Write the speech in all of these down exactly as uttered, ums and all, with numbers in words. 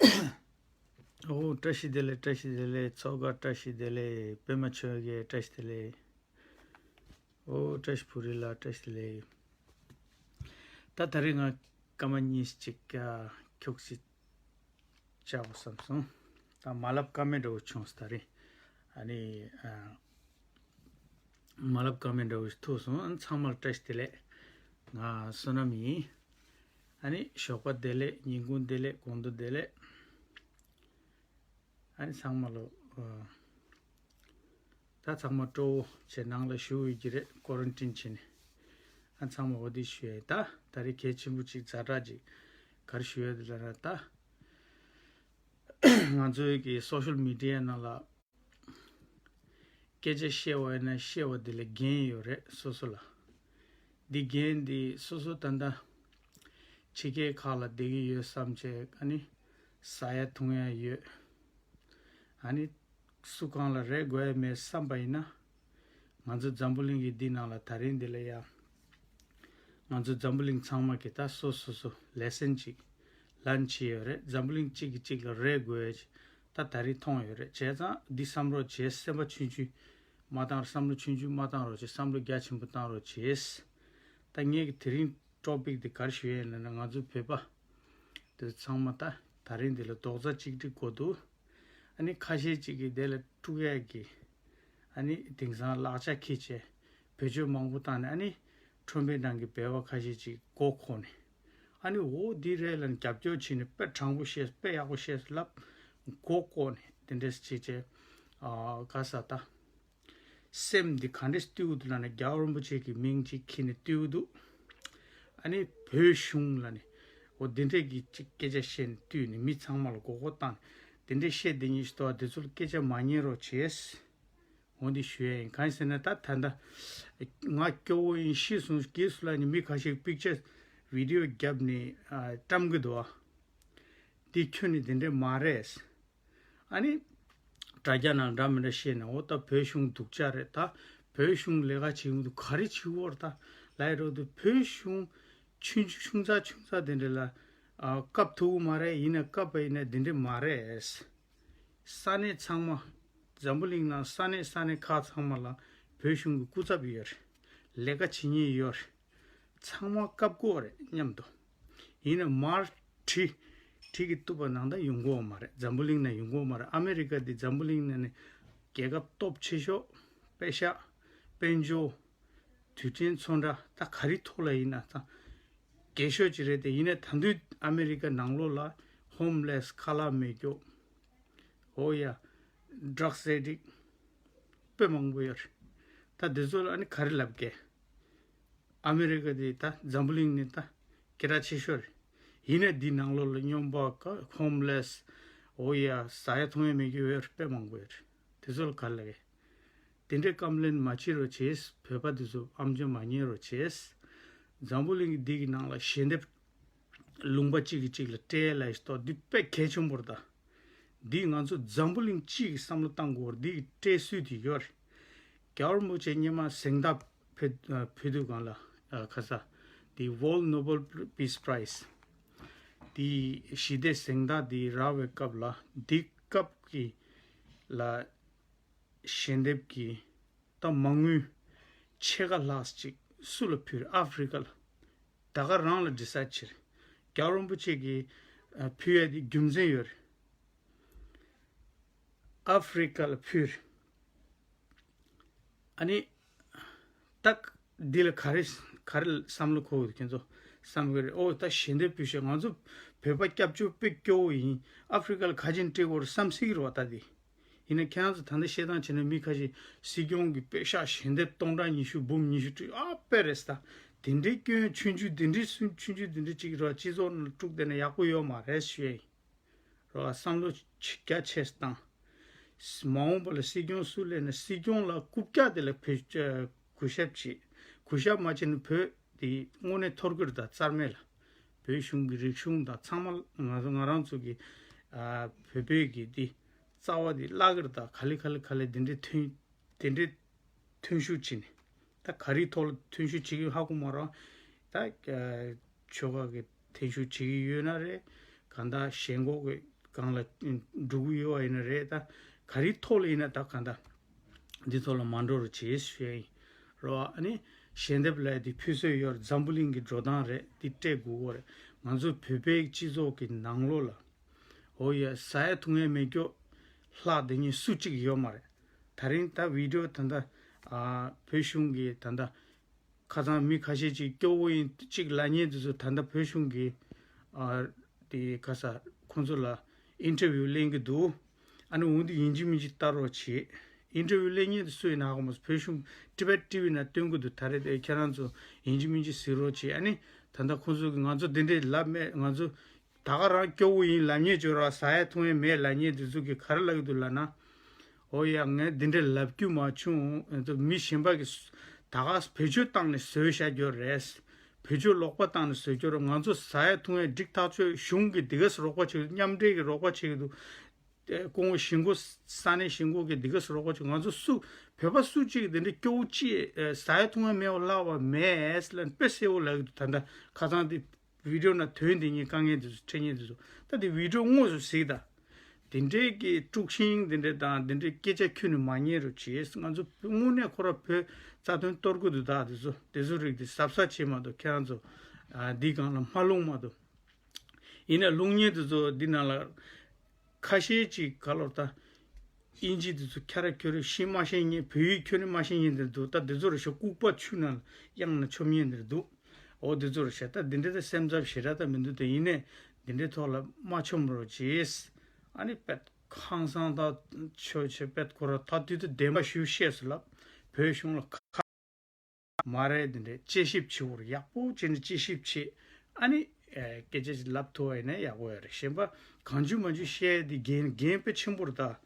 ཨོ་བཀྲ་ཤིས་བདེ་ལེགས། བཀྲ་ཤིས་བདེ་ལེགས། ཚོགས་དགའ་བཀྲ་ཤིས་བདེ་ལེགས། པད་མ་ཆོས་རྒྱལ་བཀྲ་ཤིས་བདེ་ལེགས། ཨོ་བཀྲ་ཤིས་བུ་རི་ལགས་བཀྲ་ཤིས་བདེ་ལེགས། ད་ད་རེས་ང་སྐར་མ་གཉིས་ཅིག་ཨ་ཁྱུག་ཅིག་བཅར་བསམ་སོང་། ད་མ་ལབ་ཀ་མེད་འདྲ་བོ་བྱུང་སོང་ད་རེས། ཨ་ནི་ཨ་མ་ལབ་ཀ་མེད་འདྲ་བོ་ཞིག་ཐུག་སོང་། ཨ་ནི་ཚང་མར་བཀྲ་ཤིས་བདེ་ལེགས། ང་བསོད་ནམས་ཡིན། ཨ་ནི་ཞོགས་པ་བདེ་ལེགས། ཉིན་གུང་བདེ་ལེགས། དགོང་དྲོ་བདེ་ལེགས། ཨ་ནི་ཚང་མ་ལོ། ཨ་ད་ཚང་མ་སྤྲོ་བོ་བྱས་ནང་ལ་བཞུགས་ཡོད་ཀྱི་རེད། ཀོ་རན་ཊིན་བྱས་ནས། ཨ་ཚང་མ་འོ་དེ་ཞུ་ཡ་ཡིན། ད་ད་རེས་གལ་ཆེན་པོ་ཅིག་ཛ་དྲག་ཅིག་ག་རེ་ཞུ་ཡ་དེ་ལ་ན། ད་ང་ཚོའི་གི་སོ་ཤལ་མི་ཌི་ཡ་ནང་ལ་སྐད་ཆ་བཤད་པ་ཡིན་ན་བཤད་པ་དེ་ལ་འགན་ཡོད་རེད་སོ་སོ་ལ། འདི་འགན་འདི་སོ་སོ་ད་ལྟ་ཕྱི་རྒྱལ་ཁག་ལ་བསྡད་ཀྱི་ཡོད་བསམ་བྱས། ཨ་ནི་ཟ་ཡ་འཐུང་ཡ་ཡོད། ཨ་ནི་སུ་གང་ལ་རེ་དགོས་ཡ་མེད་བསམ་པ་ཡིན་ན། ང་ཚོ་འཛམ་བུ་གླིང་གི་འདི་ནང་ལ་ད་རིང་འདི་ལ་ཡ། ང་ཚོ་འཛམ་བུ་གླིང་ཚང་མ་གི་ད་སོ་སོ་སོ་ལེ་སན་ཅིག་ལན་བྱས་ཡོད་རེད། འཛམ་བུ་གླིང་གཅིག་གིས་གཅིག་ལ་རེ་དགོས་ཡ་ཅིག་ད་ད་རིང་མཐོང་ཡོད་རེད། བྱས་ཙང་འདི་བསམ་རོགས་བྱས། སེམས་པ་ཆུང་ཆུང་མ་བཏང་། བསམ་བློ་ཆུང་ཆུང་མ་བཏང་རོགས་བྱས། བསམ་བློ་རྒྱ་ཆེན་པོ་བཏང་རོགས་བྱས། ད་ངས་ཀྱི་དེ་རིང་ཊོ་པིག་འདི་ག་རེ་ཞུ་ཡ་ཡིན་ལབ་ན། ང་ཚོ་བོད་པ་དེ་ཚང་མ་ད་ད་རིང་འདི་ལ་རྡོག་རྩ་གཅིག་སྒྲིལ་དགོས་འདུག་ཨ་ནི་ཁ་ཤས་ཅིག་གིས་དེ་ལ་དཀྲུག་ཡ་གི། ཨ་ནི་དེང་སང་ལག་ཆ་འཁྱེར་བྱས་བེད་སྤྱོད་མང་པོ་བཏང་ནས། ཨ་ནི་ཁྲོན་པའི་ནང་གི་བོད་པ་ཁ་ཤས་ཅིག་མགོ་འཁོར་ནས། ཨ་ནི་འོ་འདི་རེད་ལབ་ནས་རྒྱབ་སྐྱོར་བྱས་ནས། དཔེ་དྲང་པོ་བཤད། དཔེ་ཡག་པོ་བཤད་ལབ་མགོ་འཁོར་ནས་དེ་འདྲས་བྱས་བྱས། ཨ་ག་ས་ད། སེམས་འདི་ག་འདྲས་བཏུལ་འདུག་ལབ་ན། རྒྱལ་བ་རིན་པོ་ཆེ་གི་མིང་ཅིག་ཁྱེར་ནས་བཏུལ་འདུག་ཨ་ནི་བོད་གཞུང་ལབ་ནས་འོ་འདི་འདྲས་ཀྱི་ཅིག་སྐད་ཆ་བཤད་ནས་བཏུལ་ནས་མི་ཚང་མ་ལ་མགོ་སྐོར་བཏང་། དེ་འདྲས་བཤད་བསྡད་མཁན་ཞིག་འདུག་པ། དེ་ཚོ་ལ་སྐད་ཆ་མ་ཉན་རོགས་བྱས། འོ་འདི་ཞུ་ཡ་ཡིན། གང་ཡིན་ཟེར་ན་ད་ད་ལྟ་ང་སྐྱོ་བོ་ཡིན། ཤི་སོང་། རྒས་སོང་ལབ་ནས་མི་ཁ་ཤས་པིག་ཅར་བི་ཌི་ཡོ་བརྒྱབ་ནས་ཨ་བཀྲམ་གི་འདུག་པ། འདི་ཁྱོན་ནས་དེ་འདྲས་མ་རེད། ཨ་ནི་དྲ་རྒྱ་ནང་འདྲ་མི་འདྲ་བཤད་ནས། འོ་ད་བོད་གཞུང་སྡུག་ཅག་རེད། ད་བོད་གཞུང་ལས་ཀ་བྱེད་ཀྱི་མི་འདུག་ག་རེ་བྱེད་ཀྱི་ཡོད་རེད་ད་ལབ་ཡ་རོགས་འདུག་བོད་གཞུང་ཆུང་ཆུང་ཆུང་ཙག་ཆུང་ཙག་དེ་འདྲ་ལ་ཨ་བཀབ་ཐུབ་ཀྱི་མ་རེད། ཡིན་ན་བཀབ་པ་ཡིན་ན་དེ་འདྲ་མ་རེད། ས་གནས་ཚང་མ། འཛམ་བུ་གླིང་ནང་ས་གནས་ས་གནས་ཁག་ཚང་མ་ལ་བོད་གཞུང་གི་སྐུ་ཚབ་ཡོད་རེད། ལས་ཀ་བྱེད་མཁན་ཡོད་རེད། ཚང་མ་བཀབ་དགོས་རེད་སྙམ་དུ། ཡིན་ན་མར་གྲི་གྲི་གིས་གཏུབ་པ་ནང་ད་ཡོང་གི་ཡོད་མ་རེད། འཛམ་བུ་གླིང་ནང་ཡོང་གི་ཡོད་མ་རེད། ཨ་མེ་རི་ཀ་འདི་འཛམ་བུ་གླིང་ནང་ནས་རྒྱལ་ཁབ་སྟོབས་ཆེ་ཤོས། པེ་ཤག་དཔལ་འབྱོར། དུས་དྲན་ཚོང་ར། ད་ག་རེ་ཐོག་ལ་ཡིན་ན་ད་རྒྱལ་ཤོས་ཅིག་རེད་དེ། ཡིན་ན་ད་དུང་ཨ་མེ་རི་ཀ་ནང་ལོགས་ལ་ཧོམ་ལེས། ཁ་ལག་མེད་རྒྱུ། འོ་ཡ། ཌག་སི་ཨེ་ཌིག་དཔེ་མང་པོ་ཡོད་རེད། ད་འདི་ཚོ་ལ་ཨ་ནི་ག་རེ་ལབ་གས། ཨ་མེ་རི་ཀ་འདི་ད་འཛམ་བུ་གླིང་ནས་ད་སྐད་གྲགས་ཆེ་ཤོས་རེད། ཡིན་ན་འདི་ནང་ལོགས་ལ་སྨྱོན་པ་ཀ་ཧོམ་ལེས། འོ་ཡ། ཟ་ཡ་འཐུང་ཡ་མེད་རྒྱུ་ཡོད་རེད། དཔེ་མང་པོ་ཡོད་རེད། དེ་ཚོ་ལ་ག་རེ་ལབ་གས། དེ་འདྲའི་ཀམ་པི་ལེན་མ་བྱེད་རོགས་བྱས། བོད་པ་དེ་ཚོ་ཨམ་ཅོག་མ་ཉན་རོགས་བྱས། འཛམ་བུ་གླིང་གི་འདི་གི་ནང་ལ་ཞལ་འདེབས་ལུང་པ་གཅིག་གིས་གཅིག་ལ་སྤྲད་ལབ་ཡ་ཞིག་འདུག་འདི་དཔེ་གལ་ཆེན་པོ་རེད་ད། འདི་ང་ཚོ་འཛམ་བུ་གླིང་སྤྱི་གི་བསམ་བློ་བཏང་དགོས་རེད། འདི་གི་སྤྲད་སྲོལ་དེ་ཡོད་རེད། རྒྱལ་བ་རིན་པོ་ཆེ་སྔོན་མ་གཟེངས་རྟགས་ཕུལ་ཨ་ཕུལ་དུས་སྒང་ལ་ཨ་ཁ་ས་འདི་World Nobel Peace Prize། འདི་ཞི་བདེ་གཟེངས་རྟགས་འདི་རག་པའི་སྐབས་ལ། འདི་སྐབས་ཀྱི་ལ་ཞལ་འདེབས་ཀྱི་ད་མ་དངུལ་ཕྱེད་ཀ་ལྷག་ཅིག་སུ་ལ་ཕུལ་རེད། ཨ་ཧྥེ་རི་ཀ་ལ། ད་ག་རང་ལ་ཌི་སའིཌ་བྱས་རེད། རྒྱལ་བ་རིན་པོ་ཆེ་གིས་ཨ་ཕུལ་ཡ་དེ་རྒྱུ་མཚན་ཡོད་རེད། ཨ་ཧྥེ་རི་ཀ་ལ་ཕུལ་རེད། ཨ་ནི་ད་འདི་ལ་ག་རེ་ག་རེ་བསམ་བློ་འཁོར་གྱི་འདུག་བསམ་གྱི་རེད། ཨོ་ད་ཞལ་འདེབས་ཕུལ་ཤག་ང་ཚོ་བོད་པ་སྐྱབས་བཅོལ་དཔེ་སྐྱོ་བོ་ཡིན། ཨ་ཧྥེ་རི་ཀ་ལ་ག་ཅིག་སྤྲད་དགོས་རེད་བསམ་སྲིད་ཀྱི་རེད་པ། ད་འདི་ཡིན་ན་ཁྱེད་རང་ཚོ་ད་ལྟ་བཤད་སྟངས་བྱས་ན་མི་ཁ་ཤས་སྲིད་སྐྱོང་གི་པེ་ཤག་ཞལ་འདེབས་སྟོང་ཕྲག་ཉི་ཤུ་འབུམ་ཉི་ཤུ་སྤྲད། ཨ་དཔེ་རེད་ད། དེ་འདྲའི་སྐྱོན་ཆུང་ཆུང་དེ་འདྲའི་སུན་ཆུང་ཆུང་དེ་འདྲའི་ཅིག་རེད་པ། སྤྱི་ཚོགས་ནང་དཀྲུགས་བསྡད་ན་ཡག་པོ་ཡོད་མ་རེད་ཞུ་ཡ་ཡིན། རོགས་བསམ་བློ་ཆེ་རྒྱ་ཆེ་བཏང་། མ་འོངས་པ་ལ་སྲིད་སྐྱོང་སུ་སླེབས་ན་སྲིད་སྐྱོང་ལ་རྐུབ་བཀྱག་དེ་ལ་བེད་སྤྱོད་གུས་ཞབས་བྱེད། གུས་ཞབས་མ་བྱས་ན་བོད་དེ་དངོས་གནས་འཐོར་གི་རེད་ད། རྩ་མེད་ལ། བོད་གཞུང་གི་རིག་གཞུང་དང་ཚང་མ་ང་ཚོ་ང་རང་ཚོ་གི་ཨ་བོད་པའི་གི་དེ་རྩ་བ་དེ་བརླག་གི་རེད་ད། ག་ལེ་ག་ལེ་ག་ལེ་དེ་འདྲའི་ཐོན་དེ་འདྲའི་ཐོན་ཤུགས་བྱས་ནས། ད་ག་རེའི་ཐོག་ལ་ཐོན་ཤུགས་བྱེད་ཀྱི་ཡོད་ཧ་གོ་མ་རེད། ད་ཨ་ཆོལ་ཁ་གི་ཐོན་ཤུགས་བྱེད་ཀྱི་ཡོད་ན་རེད། གང་ལྟར་ཞེན་ཁོག་གི་ སྒང་ལ་འགྲོ་གི་ཡོད་པ་ཡིན་ན་རེད། ད་ག་རེའི་ཐོག་ལ་ཡིན་ན་ད་གང་ལྟར་འདི་ཐོག་ལ་མ་འགྲོ་རོགས་བྱེད་ཞུ་ཡ་ཡིན། རོ། ཨ་ནི་ཞལ་འདེབས་ལས་དེ་ཕུལ་སྲོལ་ཡོད་རེད། འཛམ་བུ་གླིང་གི་འགྲོ་སྟངས་རེད། འདི་སྤྲད་དགོས་ཀྱི་རེད། ང་ཚོ་བོད་པའི་སྤྱི་ཚོགས་ཀྱི་ནང་ལོགས་ལ། འོ་ཡ། ཟ་ཡ་འཐུང་ཡ་མེད་རྒྱུ་ལྷག་དེ་གཉིས་སུ་གཅིག་ཡོད་མ་རེད། ད་རིང་ད་བི་ཌིའོ་ད་ལྟ་ཨ་བོད་གཞུང་གི་ད་ལྟ་ཁ་སང་མི་ཁ་ཤས་ཅིག་སྐྱོ་བོ་ཡིན་གཅིག་ལབ་མཁན་དེ་ཚོ་ད་ལྟ་བོད་གཞུང་གི་ཨ་དེ་ག་ས་ཁོང་ཚོ་ལ་ཨིན་ཊར་བིའུ་ལེན་གྱི་འདུག་ཨ་ནི་འོ་འདི་ཡིན་གཅིག་མིན་གཅིག་ལྟ་རོགས་བྱེད། ཨིན་ཊར་བིའུ་ལེན་མཁན་དེ་སུ་ཡིན་ན་ཧ་གོ་མ་སོང་། བོད་གཞུང་ཊི་བེཊ་ཊི་ཝི་ནང་སྟོན་གྱི་འདུག་ད་རེས་དེ་ཁྱེད་རང་ཚོ་ཡིན་གཅིག་མིན་གཅིག་གཟིགས་རོགས་བྱེད། ཨ་ནི་ད་ལྟ་ཁོང་ཚོ་གི་ང་ཚོ་འདི་འདྲས་ལབ་མེད། ང་ཚོ་ད་ག་རང་སྐྱོ་བོ་ཡིན་ལབ་མཁན་ཅིག་ཡོད་ར། ཟ་ཡ་འཐུང་ཡ་མེད་ལབ་མཁན་དེ་ཚོ་གིས་ག་རེ་ལབ་ཀྱི་འདུག་ལབ་ན། འོ་ཡ། ངས་འདི་འདྲ་ལབ་རྒྱུ་མ་བྱུང་། མི་གཞན་པ་གིས་ད་ག་བེད་སྤྱོད་བཏང་ནས་བཟོས་བཞག་རྒྱུ་རེད། བེད་སྤྱོད་ལོག་པ་བཏང་ནས་བཟོས་རྒྱུ་རེད། ང་ཚོ་ཟ་ཡ་འཐུང་ཡ་འགྲིག་ཐག་ཆོད། གཞུང་གིས་འདི་ག་སེ་རོགས་པ་བྱེད། མཉམ་འབྲེལ་གྱིས་རོགས་པ་བྱེད་ཀྱི་འདུག་སྐུ་ངོ་གཞིས་འགོ། ས་གནས་གཞིས་འགོ་གིས་འདི་ག་སེ་རོགས་པ་བྱེད། ང་ཚོ་སུ་བོད་པ་སུ་གཅིག་གིས་འདི་འདྲ་སྐྱོ་བོ་ཅིག་ཟ་ཡ་འཐུང་ཡ་མེད་པ་ལབ་པ་མེད་ལབ་དཔེ་གསལ་པོ་ལབ་ཀྱི་འདུག་ད་ལྟ་ཁ་སང་དེ། བི་ཌིའོ་ནང་ཐོན་དེ་ཉིད་དཀའ་ངལ་དེ་ཚོ་འཕྲད་མཁན་དེ་ཚོ། ད་དེ་བི་ཌིའོ་དངོས་སུ་གཟིགས་དང་། དེ་འདྲའི་གི་དཀྲུག་ཤིང་དེ་འདྲ་དང་དེ་འདྲའི་སྐད་ཆ་ཁྱོན་ནས་མ་ཉན་རོགས་བྱེད། ང་ཚོ་དངོས་གནས་ཁོ་ར་བོད་རྩ་དོན་གཏོར་གི་འདུག་ད་དེ་ཚོ་དེ་ཚོ་རིགས་དེ་གཟབ་གཟབ་བྱེད་མ་གཏོགས། ཁྱེད་རང་ཚོ་ཨ་འདི་སྒང་ལ་མ་ལྷུང་མ་གཏོགས། ཡིན་ན་ལྷུང་མཁན་དེ་ཚོ་འདི་ནང་ལ་ཁ་ཤས་ཅིག་ག་ལོར་ད། དབྱིན་ཇི་དེ་ཚོ་ཁྱ་ར་ཁྱོ་ར་ཤེས་མ་ཤེས་མཁན། བོད་ཡིག་ཁྱོན་ནས་མ་ཤེས་མཁན་དེ་འདུག་ད་དེ་ཚོ་རེད་ཤག་ལྐུགས་པ་ཆུ་ནང་གཡང་ནས་མཆོང་མཁན་དེ་འདུག་འོ་དེ་ཚོ་རེད་ཤག་ད་དེ་འདྲ་ད་སེམས་འཚབ་ཞེ་དྲག་ད་མི་འདུག་དེ་ཡིན་ནའི་དེ་འདྲའི་ཐོག་ལ་མ་མཆོང་རོགས་བྱེད། ཨ་ནི་དཔེ་ཁང་བཟང་ད་ཆོས་བྱེད་དཔེ་ཁོ་ར་ད་དུས་དུ་བདེན་པ་ཞུ་ཤེས་སུ་ལབ། བོད་གཞུང་ལ་ཁ་མ་རེད། དེ་འདྲའི་དཔྱད་ཞིབ་བྱེད་དགོས་རེད། ཡག་པོ་བྱས་ནས་དཔྱད་ཞིབ་བྱེད། ཨ་ནི་ཨེ་སྐད་ཆ་ཅིག་ལབ་ཐུབ་པ་ཡིན་ན་ཡག་པོ་ཡོད་རེད། གཞན་པ་གང་བྱུང་མང་བྱུང་བཤད་དེ་འགན་འགན་དཔེ་ཆེན་པོ་རེད་ད།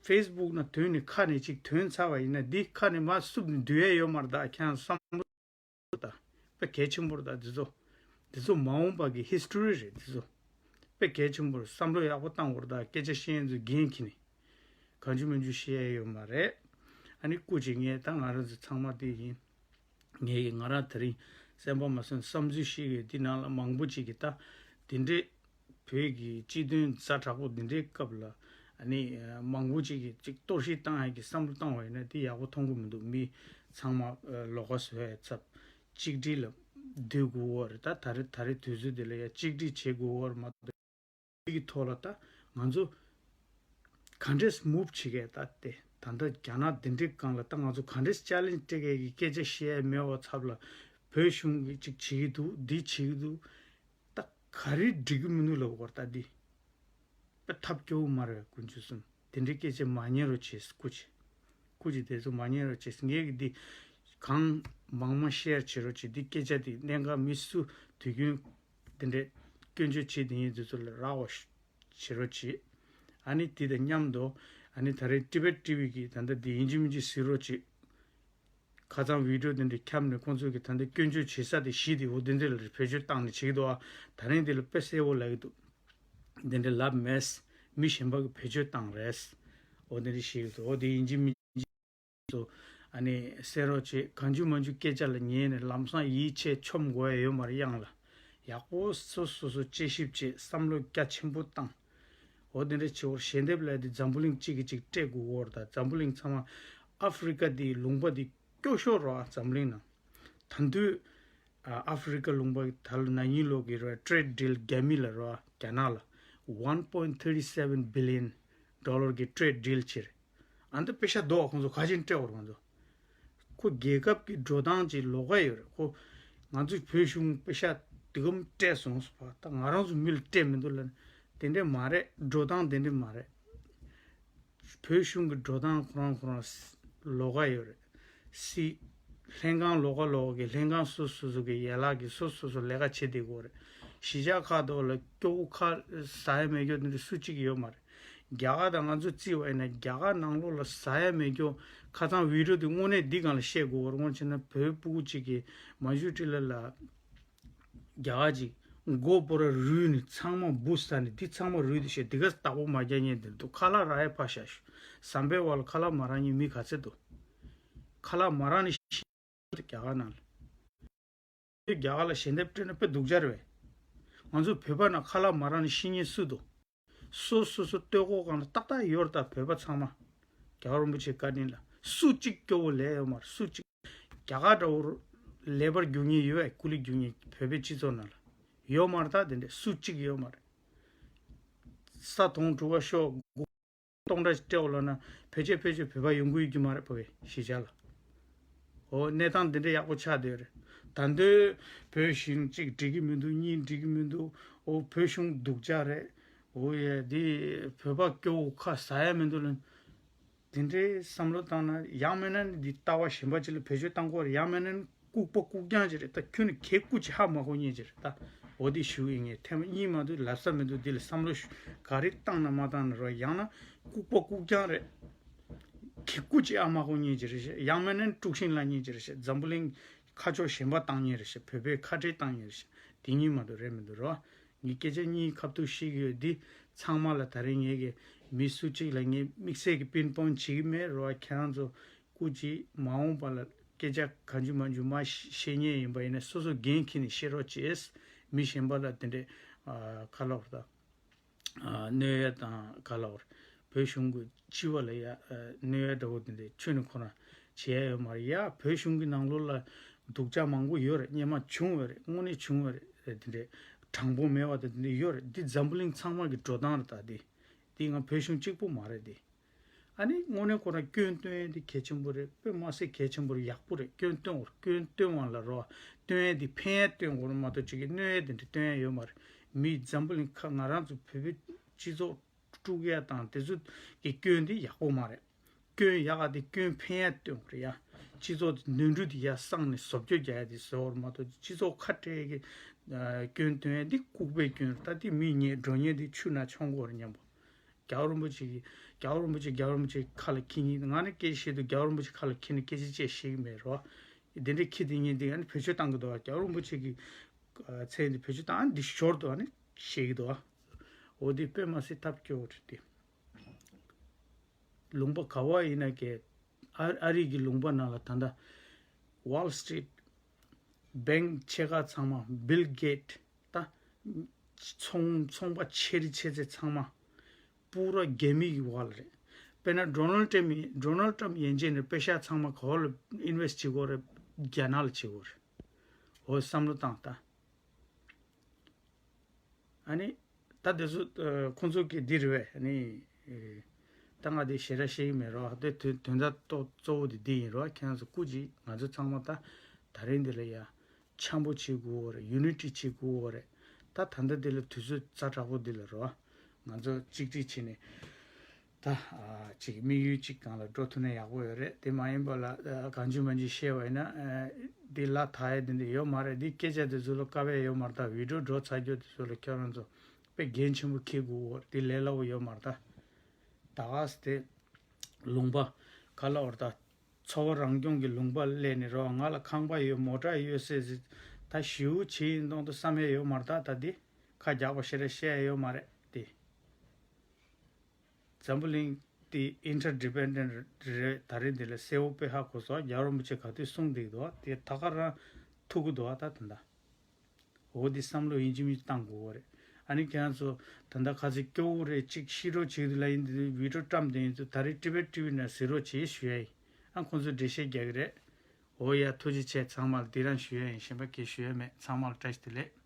ཕེ་སི་བུག་ནང་ཐོན་ནས་ཁ་ནས་ཅིག་ཐོན་ཚར་བ་ཡིན་ན་འདི་ཁ་ནས་མར་བསུབ་ནས་སྡོད་ཡ་ཡོད་མ་རེད་ད། ཁྱེད་རང་བསམ་བློ་ད་དཔེ་གལ་ཆེན་པོ་རེད་ད། འདི་ཚོ་འདི་ཚོ་མ་འོངས་པ་གི་ཧིས་ཊོ་རི་རེད། འདི་ཚོ་དཔེ་གལ་ཆེན་པོ་རེད། བསམ་བློ་ཡག་པོ་བཏང་དགོས་རེད་ད། སྐད་ཆ་བཤད་མཁན་ཚོས་འགན་འཁྱེར་ནས། གང་བྱུང་མང་བྱུང་བཤད་ཡ་ཡོད་མ་རེད། ཨ་ནི་སྐུ་མཁྱེན། ངས་ད་ང་རང་ཚོ་ཚང་མ་དེ་ཡིན། ངས་ང་རང་དེ་རིང་སེམས་པ་མ་བཟོད་བསམ་ཚུལ་བཤད་ཡོད། འདི་ནང་ལ་མང་པོ་ཅིག་གིས་ད་དེ་འདྲའི་བོད་ཀྱི་སྤྱི་དོན་ཛ་དྲག་པོ་འདི་འདྲའི་སྐབས་ལ་ཨ་ནི་མང་པོ་ཅིག་གིས་ཅིག་གཏོར་བཤིག་བཏང་ཡ་གི་བསམ་བློ་བཏང་བ་ཡིན་ན་དེ་ཡག་པོ་མཐོང་གི་མི་འདུག་མི་ཚང་མ་ལོགས་ཀ་བཟོ་ཡ་ཚབ། གཅིག་སྒྲིལ་ལ་སྡོད་དགོས་པ་རེད་ད། ད་རེས་ད་རེས་དུས་ཚོད་འདི་ལ་ཡ་གཅིག་སྒྲིལ་བྱེད་དགོས་པ་རེད་མ་གཏོགས། གི་ཐོག་ལ་ད་ང་ཚོ་ག་འདྲས་མུབ་བྱེད་ཀྱི་ད་དེ་ད་ལྟ་རྒྱ་ནག་འདི་འདྲའི་སྒང་ལ་ད་ང་ཚོ་ག་འདྲས་ཅལ་ལེན་སྤྲད་ཀྱི་སྐད་ཆ་བཤད་ཡ་མེད་པ་ཚབ་ལ་བོད་གཞུང་གིས་ཅིག་བྱེད་ཀྱི་འདུག་འདི་བྱེད་ཀྱི་འདུག་ད་ག་རེ་འགྲིག་གི་མི་འདུག་ལབ་དགོས་རེད་ད། འདི་དཔེ་ཐབས་སྐྱོ་བོ་མ་རེད། དཀོན་མཆོག་གསུམ། དེ་འདྲའི་སྐད་ཆ་མ་ཉན་རོགས་བྱེད། སྐུ་མཁྱེན། སྐུ་མཁྱེན། དེ་ཚོ་མ་ཉན་རོགས་བྱེད། ངས་ཀྱི་འདི་གང་མང་མང་ཤེར་བྱེད་རོགས་བྱེད། འདི་སྐད་ཆ་དེ་གནད་འགག་མི་སུ་དུས་རྒྱུན་དེ་འདྲའི་སྐྱོན་བརྗོད་བྱེད་དེ་ཡིན་དེ་ཚོ་ལ་རག་པ་བྱེད་རོགས་བྱེད། ཨ་ནི་དེ་དང་མཉམ་དུ་ཨ་ནི་ད་རེས་ཊི་བེཊ་ཊི་ཝི་གི་ད་ལྟ་དེ་ཡིན་གཅིག་མིན་གཅིག་གཟིགས་རོགས་བྱེད། ཁ་སང་བི་ཌིའོ་དེ་འདྲ་ཁྱབ་ནས་ཁོང་ཚོ་གིས་ད་ལྟ་སྐྱོན་བརྗོད་བྱེད་ས་དེ་གཞི་དེ་འོ་དེ་འདྲ་ལ་བེད་སྤྱོད་བཏང་ནས་བྱེད་ཀྱི་འདུག་ཨ་ད་རིང་དེ་ལ་དཔེ་གསལ་པོ་ལབ་ཀྱི་འདུག་དེ་འདྲ་ལབ་མེད། མི་གཞན་པ་གིས་བེད་སྤྱོད་བཏང་རེད། འོ་དེ་འདྲ་བཤད་ཀྱི་འདུག་འོ་དེ་ཡིན་གཅིག་མིན་གཅིག་ཚོ་ཨ་ནི་གསན་རོགས་བྱེད། གང་བྱུང་མང་བྱུང་སྐད་ཆ་ལ་ཉན་ནས་ལམ་སང་ཡིད་ཆེས་མཆོང་དགོས་ཡ་ཡོད་མ་རེད། གཡང་ལ་ཡག་པོ་སོ་སོ་སོ་དཔྱད་ཞིབ་བྱེད། བསམ་བློ་རྒྱ་ཆེན་པོ་བཏང་། འོ་དེ་འདྲ་བྱེད་པར་ཞལ་འདེབས་ལས་དེ་འཛམ་བུ་གླིང་གཅིག་གིས་གཅིག་སྤྲད་དགོས་འོར་ད། འཛམ་བུ་གླིང་ཚང་མ་ཨ་ཧྥི་རི་ཀ་དེའི་ལུང་པ་དེ་སྐྱོ་ཤོས་རེད་བ། འཛམ་གླིང་ནང་ད་དུས་ཨ་ཧྥི་རི་ཀ་ལུང་པ་ད་ལོ་ན་ནིང་ལོ་གི་རེད་བ། ཊེ་རེ་ཌི་ཌིལ་རྒྱ་མི་ལ་རེད་བ། རྒྱ་ནག་ལ་one point thirty seven billion dollar གི་ཊེ་རེ་ཌི་ཌིལ་བྱས་རེད། ཨ་འདི་པེ་ཤ་རྡོག་ཁོང་ཚོ་ག་ཅིན་སྤྲད་འོར་ཁོང་ཚོ། ཁོ་རྒྱལ་ཁབ་ཀྱི་འགྲོ་སྟངས་ཀྱི་ལོགས་ཀ་ཡོད་རེད། ཁོ་ང་ཚོས་བོད་གཞུང་པེ་ཤ་དེ་གམ་སྤྲད་སོང་ཟེར་བ་ད་ང་རང་ཚོ་མི་ལ་སྤྲད་མི་འདུག་ལབ་ན་དེ་འདྲས་མ་རེད། འགྲོ་སྟངས་དེ་འདྲས་མ་རེད། བོད་གཞུང་གི་འགྲོ་སྟངས་ཁོ་རང་ཁོ་རང་ལོགས་ཀ་ཡོད་རེད། སྲིད་ལྷན་ཁང་ལོགས་ཀ་ལོགས་ཀ་གི་ལྷན་ཁང་སོ་སོ་སོ་གི་ཡན་ལག་གི་སོ་སོ་སོ་ལས་ཀ་བྱེད་བསྡད་ཀྱི་ཡོད་རེད། གཞིས་ཆགས་ཁག་ཏུ་ལ་སྐྱོ་བོ་ཁ་ཟ་ཡ་མེད་རྒྱུ་དེ་འདྲ་སུ་གཅིག་ཡོད་མ་རེད། རྒྱ་གར་དང་ང་ཚོ་བརྩིས་པ་ཡིན་ན་རྒྱ་གར་ནང་ལོགས་ལ་ཟ་ཡ་མེད་རྒྱུ། ཁ་སང་བི་ཌིའོ་དེ་དངོས་གནས་འདི་སྒང་ལ་བཤད་དགོས་པ་རེད། དངོས་བྱས་ན་བོད་ཕྲུ་གུ་གཅིག་གིས་མ་ཞུ་ཀྲི་ལ་ལ་རྒྱ་གར་གཅིག་མགོ་པོ་ར་རུལ་ནས་ཚང་མ་འབུ་ཟ་ནས་འདི་ཚང་མ་རུལ་དེ་བཤད། འདི་ག་བདག་པོ་མ་རྒྱག་མཁན་དེ་འདུག་ཁ་ལག་རག་ཡ་ཕར་བཞག་ཤོག་ཟམ་པའི་བར་ལ་ཁ་ལག་མ་རག་མཁན་མི་ག་ཚད་འདུག་ཁ་ལག་མ་རག་ནས་རྒྱ་གར་ནང་ལ། རྒྱ་གར་ལ་ཞལ་འདེབས་སྤྲད་ན་དཔེ་སྡུག་ཅག་རེད་པས། ང་ཚོ་བོད་པ་ན་ཁ་ལག་མ་རག་ན་ཤི་ཉེན་སུ་འདུག་སོ་སོ་སོ་ལྟོས་གོ་གང་ལ་ཏག་ཏག་ཡོད་རེད། ད་བོད་པ་ཚང་མ། རྒྱལ་བ་རིན་པོ་ཆེ་བཀའ་དྲིན་ལ་སུ་གཅིག་སྐྱོ་བོ་ལས་ཡོད་མ་རེད། སུ་གཅིག་རྒྱ་གར་འདྲ་བོར་ལེ་བར་རྒྱུག་མཁན་ཡོད་པས། ཀུ་ལི་རྒྱུག་མཁན་བོད་པའི་སྤྱི་ཚོགས་ནང་ལ་ཡོད་མ་རེད། ད་དེ་འདྲས་སུ་གཅིག་ཡོད་མ་རེད། ས་དོང་དྲུག་པ་ཤོག་སྟོང་ཕྲག་སྤྲད་འོ་ལབ་ན་ཕལ་ཆེར་ཕལ་ཆེར་བོད་པ་ཡོང་གི་ཡོད་ཀྱི་མ་རེད། བོད་པའི་གཞིས་ཆགས་ལ། འོ་གནས་སྟངས་འདི་འདྲ་ཡག་པོ་ཆགས་བསྡད་རེད། ད་འདོད་བོད་གཞུང་གཅིག་འགྲིག་གི་མི་འདུག་གཉིས་འགྲིག་གི་མི་འདུག་འོ་བོད་གཞུང་སྡུག་ཅག་རེད། འོ་ཡ་འདི་བོད་པ་སྐྱོ་བོ་ཁ་ཟ་ཡ་མི་འདུག་ལབ། དེ་འདྲའི་བསམ་བློ་བཏང་ན་ཡང་མིན་ན་ནི་འདི་ལྟ་བ་གཞན་པ་ཅིག་ལ་བེད་སྤྱོད་བཏང་དགོས་རེད། ཡང་མིན་ན་ནི་ལྐུགས་པ་ལྐུགས་རྐྱང་ཅིག་རེད། ད་ཁྱོད་ནི་གད་སྐུ་ཅིག་ཧ་མ་གོ་མཁན་ཅིག་རེད། ད་འོ་དེ་ཞུ་ཡིན་ངས་ཐེངས་མ་གཉིས་མ་གཏོགས་ལབ་ས་མི་འདུག་འདི་ལ་བསམ་བློ་ཞུ་ག་རེ་བཏང་ན་མ་བཏང་ན་རོ། ཡང་ན་ལྐུགས་པ་ལྐུགས་རྐྱང་རེད། གད་སྐུ་ཅིག་ཨ་མ་གོ་མཁན་ཅིག་རེད་ཤག་ཡང་མིན་ན་ནི་དཀྲུག་ཤིང་ལབ་མཁན་ཅིག་རེད་ཤག་འཛམ་བུ་གླིང་ཁ་ཕྱོགས་གཞན་པ་བཏང་མཁན་རེད་ཤག་བོད་པའི་ཁ་བྲལ་བཏང་མཁན་རེད་ཤག་དེ་གཉིས་མ་གཏོགས་རེད་མི་འདུག་རོ། ངས་སྐད་ཆ་གཉིས་ཁ་ཐུག་བཤད་ཀྱི་ཡོད། འདི་ཚང་མ་ལ་ད་རེས་ངས་ཀྱི་མི་སུ་གཅིག་ལ་ངས་དམིགས་བསལ་གྱི་པིན་པོང་བྱེད་ཀྱི་མེད་རོ། ཁྱེད་རང་ཚོ་སྐུ་མཁྱེན། མ་འོངས་པ་ལ་སྐད་ཆ་གང་བྱུང་མང་བྱུང་མ་བཤད་མཁན་ཡིན་པ་ཡིན་ན་སོ་སོ་འགན་འཁྱེར་ནས་བཤད་རོགས་བྱེད། མི་གཞན་པ་ལ་དེ་འདྲས་ཨ་ག་ལབ་ར་ད། ཨ་གནོད་ཡ་དང་ག་ལབ་ར། བོད་གཞུང་གི་སྤྱི་བ་ལ་ཡ་ཨ་གནོད་ཡ་འདྲ་བོ་དེ་འདྲས་ཁྱོན་ནས་ཁོ་རང་བྱེད་ཡ་ཡོད་མ་རེད་ཡ། བོད་གཞུང་གི་ནང་ལོགས་ལ་སྡུག་ཅག་མང་པོ་ཡོད་རེད། སྔོན་མ་བྱུང་ཡོད་རེད། དངོས་གནས་བྱུང་ཡོད་རེད། དེ་འདྲས་དྲང་པོ་མེད་པ་དང་དེ་འདྲས་ཡོད་རེད། འདི་འཛམ་བུ་གླིང་ཚང་མ་གི་འགྲོ་སྟངས་རེད། ད་འདི་འདི་ང་བོད་གཞུང་གཅིག་པུ་མ་རེད་འདི། ཨ་ནི་དངོས་གནས་ཁོ་རང་སྐྱོན་སྟོན་ཡས་འདི་གལ་ཆེན་པོ་རེད། དཔེ་མ་སྲིད་གལ་ཆེན་པོ་རེད། ཡག་པོ་རེད། སྐྱོན་སྟོན་དགོས་རེད། སྐྱོན་སྟོན་པ་ལ་རོ། སྟོན་ཡས་འདི་ཕན་ཡས་སྟོན་དགོས་རེད་མ་གཏོགས་ཅིག་གིས་གནོད་ཡས་དེ་འདྲ་སྟོན་ཡས་ཡོད་མ་རེད། མི་འཛམ་བུ་གླིང་ཁ་ང་རང་ཚོ་བོད་པའི་སྤྱི་ཚོགས་དཀྲུག་ཡས་དང་དེ་ཚོ་གི་སྐྱོན་འདི་ཡག་པོ་མ་རེད། སྐྱོན་ཡག་ག་དེ་སྐྱོན་ཕན་ཡས་སྟོན་དགོས་རེད་ཡ། སྤྱི་ཚོགས་དེ་ནོར་འཁྲུལ་དེ་ཡར་སངས་ནས་བཟོ་བཅོས་རྒྱག་ཡས་དེ་བཟོ་དགོས་རེད་མ་གཏོགས་སྤྱི་ཚོགས་ཁ་བྲལ་གི་ཨ་སྐྱོན་སྟོན་ཡས་འདི་ལྐུགས་པའི་སྐྱོན་རེད། ད་དེ་མི་ཉེས་འགྲོ་ཉེས་དེ་ཆུ་ནང་མཆོང་དགོས་རེད་སྙམ་པོ། རྒྱལ་བ་རིན་པོ་ཆེ་གིས་རྒྱལ་བ་རིན་པོ་ཆེ་རྒྱལ་བ་རིན་པོ་ཆེ་ཁ་ལ་འཁྱེར་མཁན་ང་ནི་སྐད་ཆ་བཤད་དུས་རྒྱལ་བ་རིན་པོ་ཆེ་ཁ་ལ་འཁྱེར་ནས་སྐད་ཆ་བཤད་ཤེས་ཀྱི་མེད་རོ། དེ་འདྲའི་འཁྱེར་དེ་ཉིན་དེ་ཨ་ནི་བེད་སྤྱོད་བཏང་གི་འདུག་རྒྱལ་བ་རིན་པོ་ཆེ་གི་མཚན་དེ་བེད་སྤྱོད་བཏང་ཨ་ནི་འདི་ཞོར་དུ་ཨ་ནི་བཤད་ཀྱི་འདུག་འོ་དེ་དཔེ་མ་སྲིད་ཐབས་སྐྱོ་བོ་རེད་དེ། ལུང་པ་ག་བ་ཡིན་ན་ཀྱེ། ཨ་ཨ་རི་གི་ལུང་པ་ནང་ལ་ད་ལྟ་Wall Street Bank ཆེ་ཁག་ཚང་མ། Bill Gates ད་ཚོང་ཚོང་པ་ཆེ་རི་ཆེ་ཚེ་ཚང་མ་པུ་ར་རྒྱ་མི་གི་བ་ལ་རེད། དཔེར་ན་Donald Trump ཡིན། Donald Trump ཡན་ཆད་ནས་པེ་ཤ་ཚང་མ་ག་བ་ལ་ཨིན་ཝེ་སི་བྱེད་དགོས་རེད། རྒྱ་ནག་ལ་བྱེད་དགོས་རེད། འོ་བསམ་བློ་བཏང་ད། ཨ་ནི། ད་དེ་ཚོ་ཨ་ཁོང་ཚོ་གི་འདི་རེད་པས། ཨ་ནི། ཨེ། ད་ང་དེ་ཞེ་དྲག་བཤད་ཀྱི་མེད་རོགས། དེ་དོན་དོན་དག་གཙོ་གཙོ་བོ་དེ་འདི་ཡིན་རོགས། ཁྱེད་རང་ཚོ་སྐུ་མཁྱེན། ང་ཚོ་ཚང་མ་ད་ད་རིང་འདི་ལ་ཡ་འཆམ་པོ་བྱེད་དགོས་རེད། ཡུ་ནི་ཊི་བྱེད་དགོས་རེད། ད་ད་ལྟ་འདི་ལ་དུས་ཚོད་ཛ་དྲག་པོ་འདི་ལ་རོགས། ང་ཚོ་གཅིག་སྒྲིལ་བྱས་ནས། ད་ཨ་ཅིག་དམིགས་ཡུལ་གཅིག་སྒང་ལ་འགྲོ་ཐུབ་ན་ཡག་པོ་ཡོད་རེད། དེ་མ་ཡིན་པ་ལ་ཨ་གང་བྱུང་མང་བྱུང་བཤད་པ་ཡིན་ན་ཨ་འདི་ལ་ཐག་ཡས་དེ་འདྲ་ཡོད་མ་རེད། འདི་སྐད་ཆ་དེ་ཚོ་ལ་དཀའ་བས་ཡོད་མ་རེད། ད་བི་ཌི་ཡོ་འགྲོ་ཚར་རྒྱུ་དེ་ཚོ་ལ་ཁྱོད་རང་ཚོ་དཔེ་འགན་ཆེན་པོ་འཁྱེར་དགོས་འོ། འདི་ལས་སླ་པོ་ཡོད་མ་རེད། ད་ད་ག་སེ་དེ་ལུང་པ་ག་ལ་འོར་ད་འཚོ་བ་རང་སྐྱོང་གི་ལུང་པ་སླེབས་ནས་རོགས། ང་ལ་ཁང་པ་ཡོད། མོ་ཊ་ཡོད་ཟེར་ཟེར། ད་ཞེ་པོ་བྱེད་ཡིན་མདོག་མདོག་བསམ་ཡས་ཡོད་མ་རེད། ད་ད་འདི་ཁ་རྒྱག་པ་ཞེ་དྲག་བཤད་ཡས་ཡོད་མ་རེད་དེ། འཛམ་བུ་གླིང་དེ་ཨིན་ཊར་ཌི་པེན་ཌེན་ཊི་རེད། ད་རེས་འདི་ལ་གསལ་པོ་དཔེ་ཧ་གོ་སོང་། རྒྱལ་བ་རིན་པོ་ཆེ་ག་དུས་གསུངས་བསྡད་ཀྱི་འདུག་དེ་ད་ག་རང་ཐུག་གི་འདུག་ད་ད་ལྟ་འོ་འདི་བསམ་བློ་ཡིན་གཅིག་མིན་གཅིག་བཏང་དགོས་པ་རེད། ཨ་ནི་ཁྱེད་རང་ཚོ་ད་ལྟ་ག་ཚོད་སྐྱོ་བོ་རེད། གཅིག་ཤི་རོགས་བྱེད་ཀྱི་འདུག་ལབ་ཡིན། འདི་བི་ཌི་ཡོ་བཀྲམ་བསྡད་ཡིན་དུས་ད་རེས་ཊི་བེཊ་ཊི་ཝི་ནང་གཟིགས་རོགས་བྱེད་ཞུ་ཡ་ཡིན། ཨ་ཁོང་ཚོས་འགྲེལ་བཤད་རྒྱག་གི་རེད། འོ་ཡ་ཐུགས་རྗེ་ཆེ། ཚང་མ་ལ་འདི་རང་ཞུ་ཡ་ཡིན། གཞན་པ་གས་ཞུ་ཡ་མེད། ཚང་མ་ལ་བཀྲ་ཤིས་བདེ་ལེགས།